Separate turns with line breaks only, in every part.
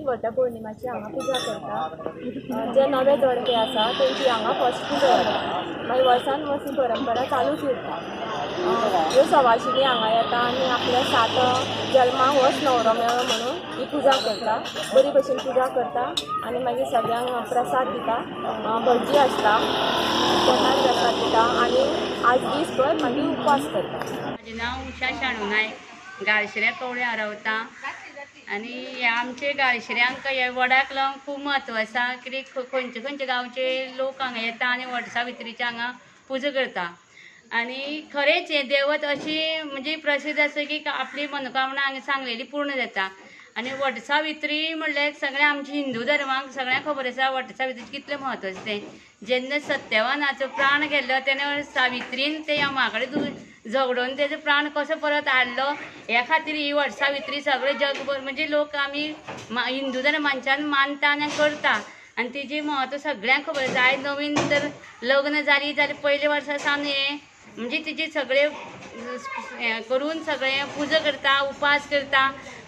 वटपौर्णिमाची हांगा पुजा करता. जे नवे जोडपे आसा तेंची हांगा फर्स्ट पुजा जाता. मागीर वर्सान वर्स ही परंपरा चालूच उरता. ह्यो सवाशिणी हांगा येता आनी आपल्या सात जल्माक होच न्हवरो मेळ्ळो म्हणून ही पुजा करता. बरी भशेन पुजा करता आनी मागीर सगळ्यांक प्रसाद दिता. भजी आसता, पोटाक प्रसाद दिता आनी आज दीसभर मागीर उपवास करता.
म्हाजें नांव उषा शाणू नायक, गालशिऱ्या कवळ्या रावता आनी हे आमचे गालशिऱ्यांक हे वडाक लागून खूब म्हत्व आसा. कित्याक खंयचे खंयचे गांवचे लोक हांगा येता आनी वट सावित्रीचे हांगा पुजा करता. आनी खरेंच हें देवत अशी म्हणजे प्रसिद्ध आसा की आपली मनोकामना हांगा सांगलेली पूर्ण जाता. आनी वटसावित्री म्हणल्यार सगळ्या आमच्या हिंदू धर्माक सगळ्यांक खबर आसा वटसावित्रीचें कितलें म्हत्व आसा तें. जेन्ना सत्यवानाचो प्राण गेल्लो तेन्ना सावित्रीन ते यमा कडेन झगडोन तेजो प्राण कसो परत हाडलो ह्या खातीर ही वटसावित्री सगळे जगभर म्हणजे लोक आमी हिंदू धर्मांच्यान मानता आनी करता. आनी तिजें म्हत्व सगळ्यांक खबर आसा. आयज नवीन तर लग्न जाली जाल्यार पयले वर्सा सावन हें म्हणजे तिजे सगळे हें करून सगळें पुजा करता, उपास करता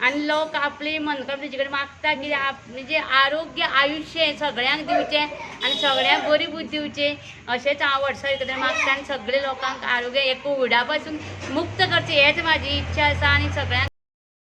आनी लोक आपली मनोकामना तिजे कडेन मागता की म्हणजे आरोग्य आयुश्य हें सगळ्यांक दिवचें आनी सगळ्यांक बरी बुद्द दिवची अशेंच हांव वटसावित्री कडेन मागता. आनी सगळे लोकांक आरोग्य हे कोविडा पासून मुक्त करचें हेच म्हाजी इच्छा आसा. आनी सगळ्यांक